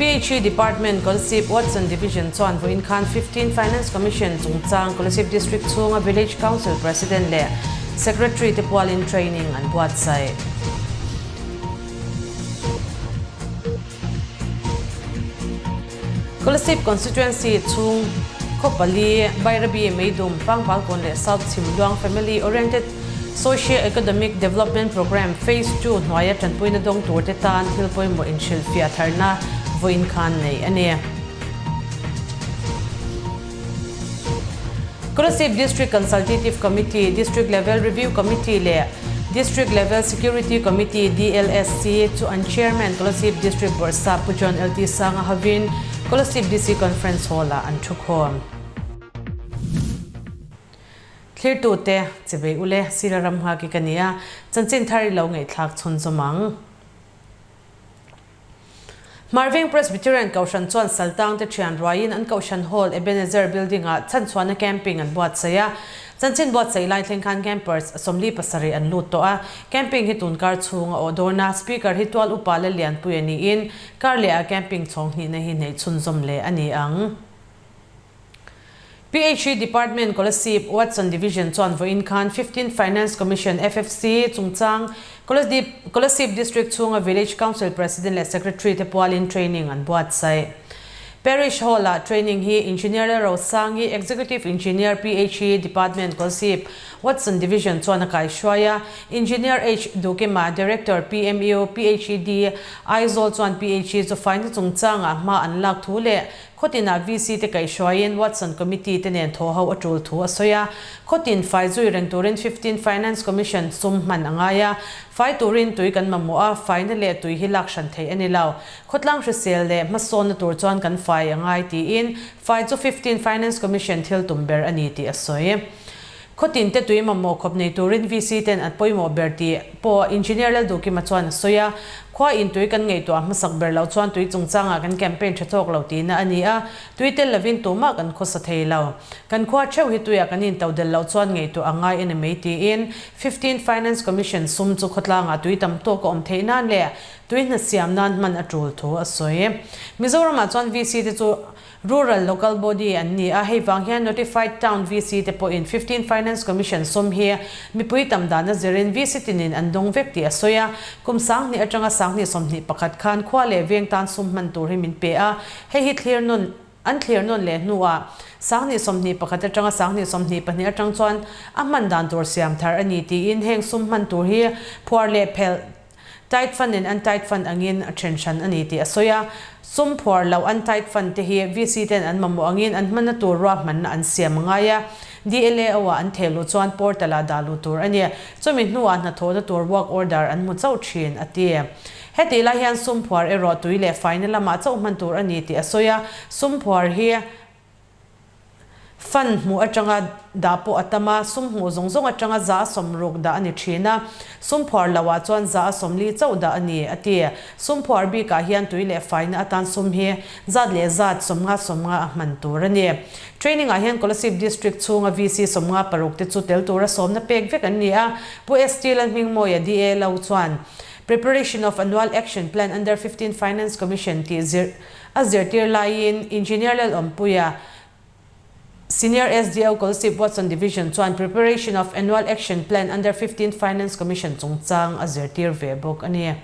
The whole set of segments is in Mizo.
PHE Department Kolasib Watson Division chuan vawiin khan 15 Finance Commission chungchang Kolasib District chhunga Village Council President leh Secretary te pualin training an buatsaih. Kolasib Constituency chhung khaw pali, Bairabi, Meidum, Pangpalkawn leh South Chhimluang Family Oriented Socio-Economic Development Programme Phase ii hnuaia tanpuina dawng turte tan thil pawimawh inhrilhfiah tharna vawiin khan nei a ni. Kolasib District Consultative Committee, District Level Review Committee leh District Level Security Committee, DLSC, chu an Chairman Kolasib District Bawrhsap Pu John LT Sanga hovin Kolasib DC Conference Hall-ah an thukhawm. Thlirtute, Chivei ule, Sila ram nghak i ka ni a, chanchin thar i lo ngaihthlak chhunzawm ang. Marveng Presbyterian Kohhran chuan Saltangte thian ruaiin an Kohhran Hall Ebenezer Building-ah chhanchhuahna camping an buatsaih a. Chanchin buatsaih lai thleng khan campers 47 an lut tawh a. Camping hi tun kar chhung a awh dawn a, Speaker hi tual upa la lianpui a niin kar leh ah camping chhawng hnihna hi hneih chhunzawm leh a ni ang. PHE Department Kolasib Watson Division chuan vawiin khan Fifteenth Finance Commission, FFC, chungchang Kolasib District chhunga Village Council President leh Secretary te pualin training an buatsaih. Parish Hall-ah training hi Engineer Lalrosangi, Executive Engineer PHE Department Kolasib Watson Division chuan a kaihruai a, Engineer H Dukima, Director PMU PHED Aizawl chuan PHE chu faina chungchangah hma an lak thu leh Khawtinah VC te kaihhruaiin Watson Committee te nen thaw ho a tul thu a sawi a. Khawtin fai zui reng turin 15 Finance Commission sum hman a ngai a. Fai turin tui kan mamawh a, faina leh tui hi lak hran theih a ni lo. Khawtlang hrisel leh hmasawnna tur chuan kan fai a ngai tiin fai chu 15 Finance Commission thil tum ber a ni tih a sawi. Khawtin te tui mamawh khawp nei turin VC ten an pawimawh ber tih pawh Engineer Lalduhkima chuan a sawi a. Khua in tui kan ngaihtuah hmasak ber loh chuan tui chungchangah kan campaign tha tawk lo tihna a ni a, tui tel lovin tumah kan khawsa thei lo. Kan khua theuh hi tuiah kan into del loh chuan ngaihtuah a ngai a ni mai tiin 15 Finance Commission sum chu khawtlangah tui tam tawk a awm theih nan leh tui hna siam nan hman a tul thu a sawi. Mizoramah chuan VC te chu Rural Local Body an ni a, hei vang hian Notified Town VC te pawhin 15 Finance Commission sawm hi mipui tam dana zirin VC tinin an dawng vek tih a sawi a. Kum 2000 atanga 2021 khan khua leh veng tan sum hman tur hi min pe a, hei hi thlir nawn an thlir nawn leh hnuah 2021 atanga 2022 atang chuan a hman dan tur siam thar a ni tiin heng sum hman tur hi phuar leh phelh Tight fund in untied fund angin a then hran a ni tih a sawi a. Sum phuar loh untied fund te hi VC ten an mamawh angin an hmanna tur ruahmanna an siam a ngai a. DLAO ah an theh luh chuan portal ah dah luh tur a ni. Chumi hnuah hnathawhna tur work order an hmu chauh thin, a ti. Hetih lai hian sum phuar erawh tui leh faina lamah chauh hman tur a ni tih a sawi a. Sum phuar hi. Fund hmuh atanga dah pawh a tam a, sum hmuh zawng zawng atanga 60% dah a ni thin a, sum phuar loh ah chuan 40% chauh dah a ni, a ti. Sum phuar bikah hian tui leh faina atan sum hi zat leh zat 50 50 a hman tur a ni. Training ah hian Kolasib District chhunga VC 56 te chu tel tura sawmna pek vek an ni a, Pu ST Lalhmingmawia DALO chuan Preparation of Annual Action Plan Under 15 Finance Commission tih zir A zirtir laiin Engineer Lalawmpuia, Senior SDO Kolasib Watson Division chuan Preparation of Annual Action Plan Under 15th Finance Commission chungchang a zirtir ve bawk a ni.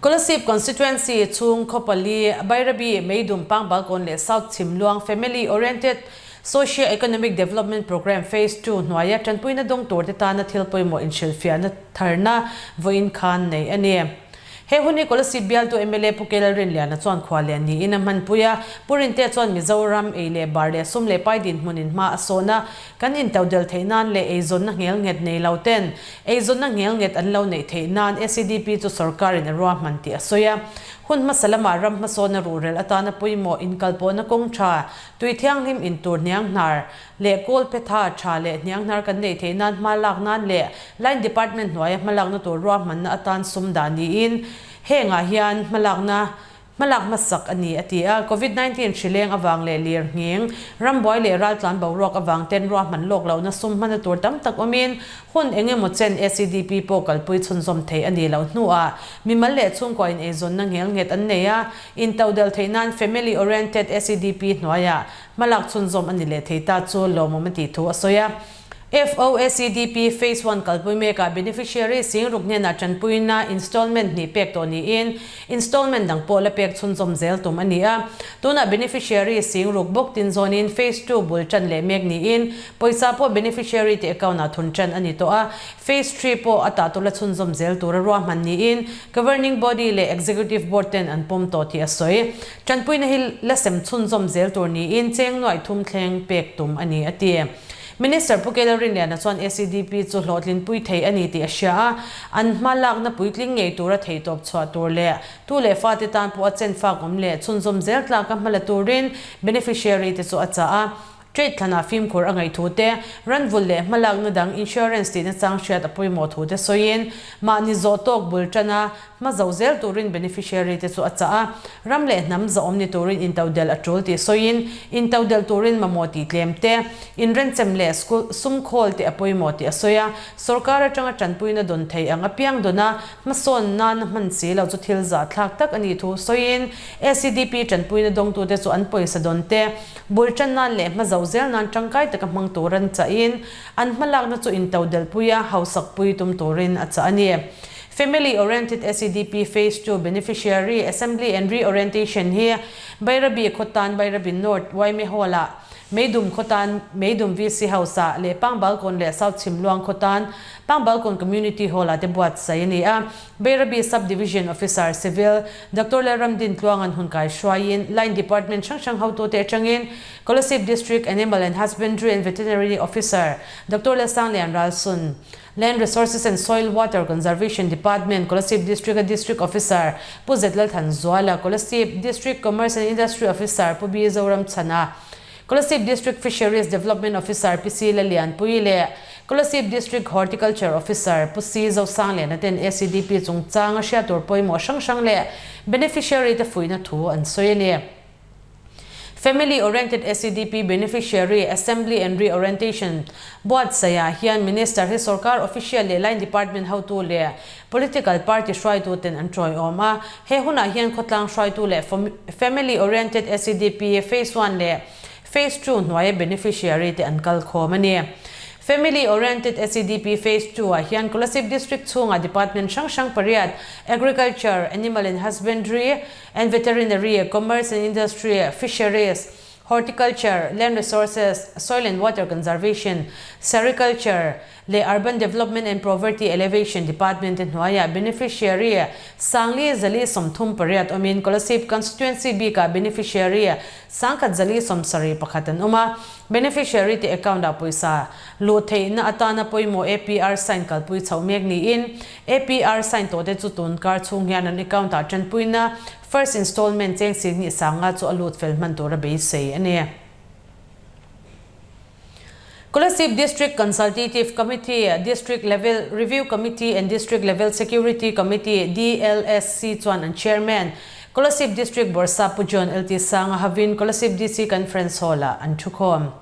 Kolasib Constituency chhung khaw pali, Bairabi, Meidum, Pangbalkawn leh South Chhimluang Family Oriented Socio-Economic Development Programme Phase ii hnuaia tanpuina dawng turte tana thil pawimawh inhrilhfiahna tharna vawiin khan nei a ni. He hun hi Kolasib bialtu mla Pu Kelal Rinliana chuan khua lian niin a hmanpui a, Pu Rintea chuan Mizoram ei leh bar leh sum leh pai dinhmunin hma a sawn a, kan intodel theih nan leh eizawnna nghel nghet nei lo ten eizawnna nghel nghet an lo neih theih nan SEDP chu sorkarin a ruahman tih a sawi a. Hun hmasa lamah ram hmasawnna ruhrel atana pawimawh inkalpawhna kawng tha, tui thianghlim intur hniang hnar, leh kawl pe tha tha leh hnianghnar kan neih theih nan hma lak nan leh Line Department hnuaia hmalakna tur ruahmanna atan sum dah niin hengah hian hmalakna Hmalak hmasak a ni, a ti a. Covid 19 hri leng avang leh lir nghing, rambuai leh raltlan boruak avang ten ruahman lawk lohna sum hmana tur tam tak awmin hun eng emaw chen SEDP pawh kalpui chhunzawm thei a nih loh hnuah mimal leh chhungkua in eizawnna nghel nghet an nei a, intodel theih nan Family Oriented SEDP hnuaiah hmalak chhunzawm a ni leh thei ta chu lawmawm a tih thu a sawi a. FOSEDP Phase One kalpui mekah beneficiary singruk hnenah tanpuina installment hnih pek tawh niin installment dang pawh la pek chhunzawm zel tum a ni a. Tunah beneficiary singruk bawk tin zawnin Phase Two bul tan leh mek niin pawisa pawh beneficiary te account ah thun tan a ni tawh a. Phase Three pawh a tah tawla chhunzawm zel tura ruahman niin Governing Body leh Executive Board ten an pawm tawh tih a sawi. Tanpuina hi la sem chhunzawm zel tur niin cheng nuaih thum thleng pek tum a ni a ti. Minister Pu Kela Rinliana chuan SEDP chu hlawhtlinpui thei a ni tih a hria a, an hma lakna puitling ngei tura theihtawp chhuah tur leh tu leh fate tan pawh a chenfak awm leh chhunzawm zel tlaka hma la turin beneficiary te chu a chah a. Trade thlanah fimkhur a ngaih thu te, ranvul leh hma lakna dang insurance tihna chang hriat a pawimawh thu te sawiin mahni zawh tawk bul tana Hma zo zel turin beneficiary te chu a chah a, ram leh hnam zahawm ni turin intodelh a tul tih sawiin, intodelh turin mamawh tih tlem te, inrenchem leh school sum khawl te a pawimawh tih a sawi a, sorkar atanga tanpuina dawn thei ang apiang dawn a, hmasawn nana hman si lo chu thil zahthlak tak a nih thu sawiin, SEDP tanpuina dawngtute chu an pawisa dawn te, bul tan nan leh hma zo zel nan tangkai taka hmang turan chahin, an hmalakna chu intodelh puia hausak pui tum turin a chah a ni. Family Oriented SEDP Phase Ii Beneficiary Assembly and Reorientation hi Bairabi khawtan Bairabi North Yma Hall-ah, Meidum khawtan Meidum VC House-ah leh Pangbalkawn leh South Chhimluang khawtan Pangbalkawn Community Hall-ah te buatsaih a ni a. Bairabi Sub Division Officer, Civil, Doctor Lalramdin Tluangan hun kai hruaiin Line Department hrang hrang hotute atangin Kolasib District Animal and Husbandry and Veterinary Officer, Doctor Lalsanglian Ralsun, Land Resources and Soil Water Conservation Department, Kolasib District-a District Officer Pu Zetlalthanzuala, Kolasib District Commerce and Industry Officer Pu B Zoramchhana, Kolasib District Fisheries Development Officer Pi C Lalianpui leh Kolasib District Horticulture Officer Pu C Zosangliana ten SEDP chungchanga hriat tur pawimawh hrang hrang leh beneficiary te fuihna thu an sawi a ni. Family Oriented SEDP Beneficiary Assembly and Reorientation buatsaihah hian Minister hi sorkar official leh line department hotu leh political party hruaitu ten an tawiawm a. He hunah hian khawtlang hruaitu leh Family Oriented SEDP Phase One leh Phase Two hnuaia beneficiary te an kal khawm a ni. Family Oriented SEDP Phase Two ah hian Kolasib District chhungah department hrang hrang pariat, Agriculture, Animal and Husbandry, and Veterinary, Commerce and Industry, Fisheries, Horticulture, Land Resources, Soil and Water Conservation, Sericulture leh Urban Development and Poverty Alleviation Department te hnuaiah beneficiary Sangli Zali 38 awmin Kolasib Constituency bikah beneficiary Sangkhat Zali 71 an awm a. Beneficiary te account ah pawisa luh theihna atana pawimawh APR sign kalpui chhoh mek niin APR sign tawh te chu tun kar chhung hian an account ah tanpuina first installment cheng 20 sanga chu a lut fel hman tur a beisei a ni. Kolasib District Consultative Committee, District Level Review Committee and District Level Security Committee, DLSC, chuan an Chairman, Kolasib District Bawrhsap Pu John LT Sanga hovin Kolasib DC Conference Hall-ah an thukhawm.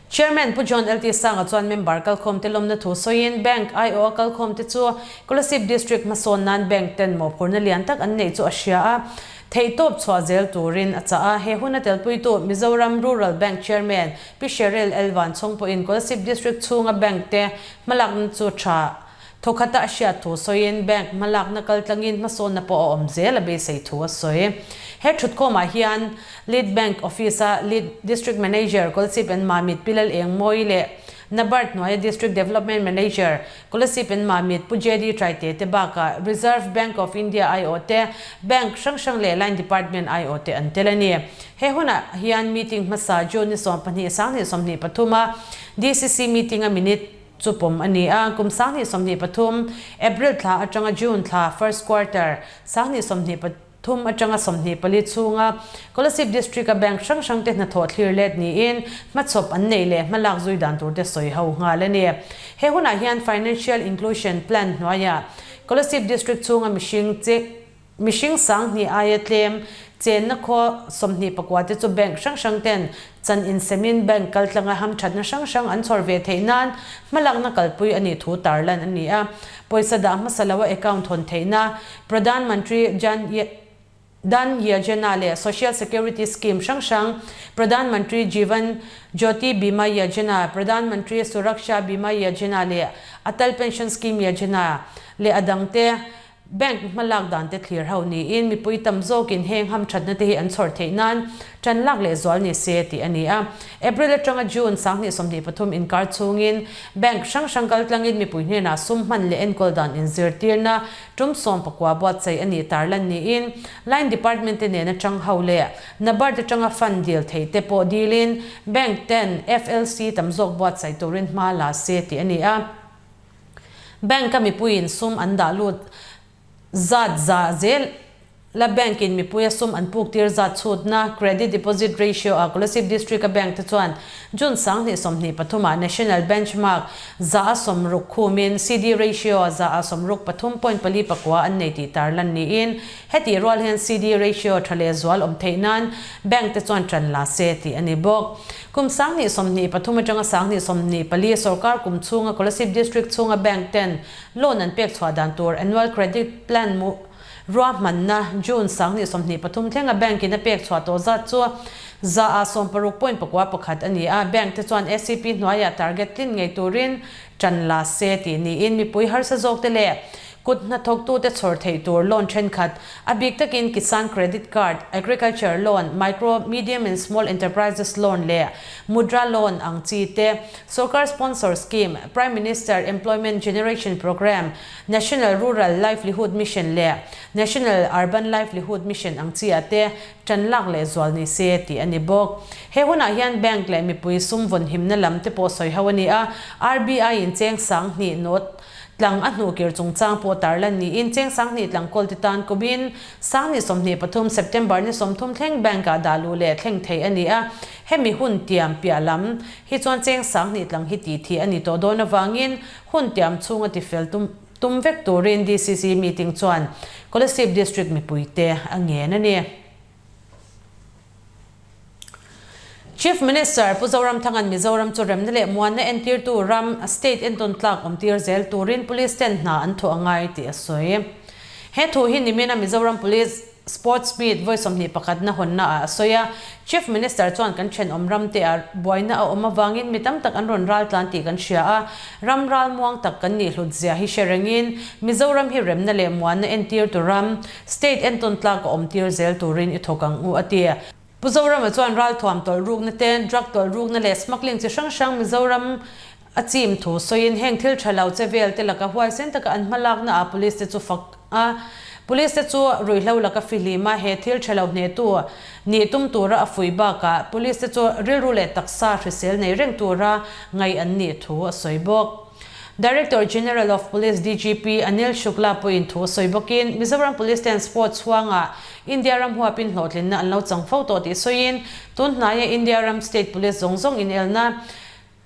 Chairman Pu John LT Sanga chuan member kalkhawmte lawmna thu sawiin Bank aiawh a kalkhawmte chu Kolasib District hmasawn nan Bank ten mawhphurhna lian tak an neih chu a hria a, theihtawp chhuah zel turin a chah a. He huna telpuitu Mizoram Rural Bank Chairman Pi Sheryl L Vanchhawng pawhin Kolasib District chhunga Bank te hmalakna chu tha Thawkhata a hriat thu sawiin bank hmalakna kaltlangin hmasawnna pawh a awm zel a beisei thu a sawi. He thutkhawmah hian Lead Bank Office-a Lead District Manager Kolasib and Mamit Pi Lal Engmawi leh NABARD hnuaia District Development Manager Kolasib and Mamit Pu JD Traite te bakah Reserve Bank of India aiawh te, Bank hrang hrang leh Line Department aiawh te an tel a ni. He hunah hian meeting hmasa June ni 12 2023 a DCC meeting a minute Chu pawm a ni a, kum 2023, April thla atanga June thla, first quarter, 2023 atanga 24 chhunga Kolasib District-a bank hrang hrangte hnathawh thlir let niin hmachhawp an neih leh hmalak zui dan turte sawi ho nghal a ni. He hunah hian Financial Inclusion Plan hnuaiah Kolasib District chhunga mihring che. Mihring 2000 aia tlem chenna khaw 24 te chu bank hrang hrang ten chan insemin bank kaltlanga hamthatna hrang hrang an chhawr ve theih nan hmalakna kalpui a nih thu tarlan a ni a. Pawisa dah hmasa loa account hawn theihna Pradhan Mantri Jan Dhan Yojana leh Social Security Scheme hrang hrang Pradhan Mantri Jeevan Jyoti Bima Yojana, Pradhan Mantri Suraksha Bima Yojana leh Atal Pension Scheme Yojana leh a dangte Bank hmalak dan te thlir ho niin mipui tam zawkin heng hamthatna te hi an chhawr theih nan tan lak leh zual ni se tih a ni a. April atanga June 2023 inkar chhungin bank hrang hrang kaltlangin mipui hnenah sum hman leh enkawl dan inzirtirna tum 19 buatsaih a nih tarlan niin Line Department te nena tang ho leh NABARD atanga fund dil theih te pawh dilin bank ten FLC tam zawk buatsaih turin hma la se tih a ni a. Bank-a mipuiin sum an dah lut zat za zel la bank-in mipuia sum an puk tir zat chhutna, credit deposit ratio, ah Kolasib District-a bank te chuan June 2023 ah National Benchmark 60% khumin CD ratio ah 63 point pali pakua an nei tih tarlan niin hetih rual hian CD ratio tha leh zual awm theih nan bank te chuan tan la se tih a ni bawk. Kum 2023 atanga 2024 sorkar kum chhunga Kolasib District chhunga bank ten loan an pek chhuah dan tur Annual Credit Plan mu ruahmanna June 2023 thlenga bank in a pek chhuah tawh zat chu 60% point pakua pakhat a ni a, bank te chuan SEP hnuaiah target tlin ngei turin tan la se tih niin mipui harsa zawk te leh Kut hnathawktute chhawr theih tur loan thenkhat, a bik takin Kisan Credit Card, Agriculture Loan, Micro, Medium and Small Enterprises Loan leh Mudra Loan ang chi te, Sorkar Sponsor Scheme, Prime Minister Employment Generation Programme, National Rural Livelihood Mission leh National Urban Livelihood Mission ang chi ah te tan lak leh zual ni se tih a ni bawk. He hunah hian bank leh mipui sum vawnhimna lam te pawh sawi ho a ni a, RBI in cheng 2000 note Tlang a hnuhkir chungchang pawh tarlan niin cheng 2000 tlangkawl te tan kumin 2023 September ni 30 thleng bank-ah dah luh leh thleng theih a ni a, hemi hun tiam piah lam hi chuan cheng 2000 tlang hi tih thih a ni tawh dawn avangin hun tiam chhunga tifel tum tum vek turin DCC meeting chuan Kolasib District mipuite a ngen a ni. Chief Minister Pu Zoramthanga'n Mizoram chu remna leh muanna entirtu ram, state entawn tlak awmtir zel turin Police ten hna an thuah a ngai tih a sawi. He thu hi nimina Mizoram Police Sports Meet vawi 21 na hawnna ah a sawi a. Chief Minister chuan kan thenawm ram te ah buaina a awm avangin mi tam tak an rawn ral tlan tih kan hria a, ram ral muang tak kan nih hlut zia hi hre rengin Mizoram hi remna leh muanna entirtu ram, State entawn tlak a awm tir zel turin i thawk ang u, a ti. Pu Zorama chuan ralthuam tawlh rukna te, drug tawlh rukna leh smuggling chi hrang hrang Mizoram a chim thu sawiin heng thil tha lo che vel te laka huaisen taka an hmalakna ah police te chu fak a, police te chu ruihhlo laka fihlim a he thil tha lo hnehtu nih tum tura a fuih bakah police te chu rilru leh taksa hrisel nei reng tura ngaih an nih thu a sawi bawk. Director General of Police, DGP, Anil Shukla pawhin thu a sawi bawkin, Mizoram Police ten sports huangah India ram huapin hlawhtlinna an lo chang fo tawh tih sawiin, tun hnaia India ram state police zawng zawng inelna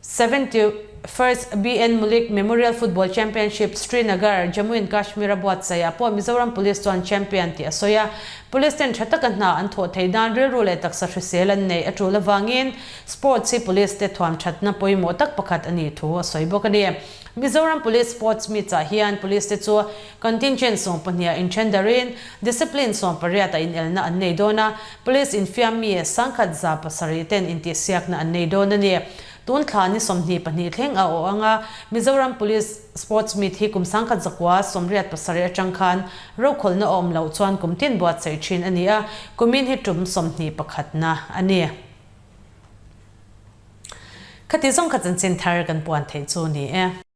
71st BN Mulik Memorial Football Championship Srinagar, Jammu and Kashmir a buatsaihah pawh Mizoram Police chuan champion tih a sawi a. Police ten tha taka hna an thawh theih nan rilru leh taksa hrisel an neih a tul avangin Sports hi Police te thuam thatna pawimawh tak pakhat a nih thu a sawi bawk a ni. Mizoram Police Sports Meet ah hian Police te chu Contingent 12 ah inthen darin Discipline 18 ah inelna an nei dawn a, Police infiam mi 1107 ten intihsiakna an nei dawn a ni. Tun thla ni 22 thleng a awh ang a, Mizoram Police Sports Meet hi kum 1987 atang khan rokhawlhna a awm loh chuan kum tin buatsaih thin a ni a, kumin hi tum 21 na a ni. Khati zawng kha chanchin thar kan puan theih chu ni e.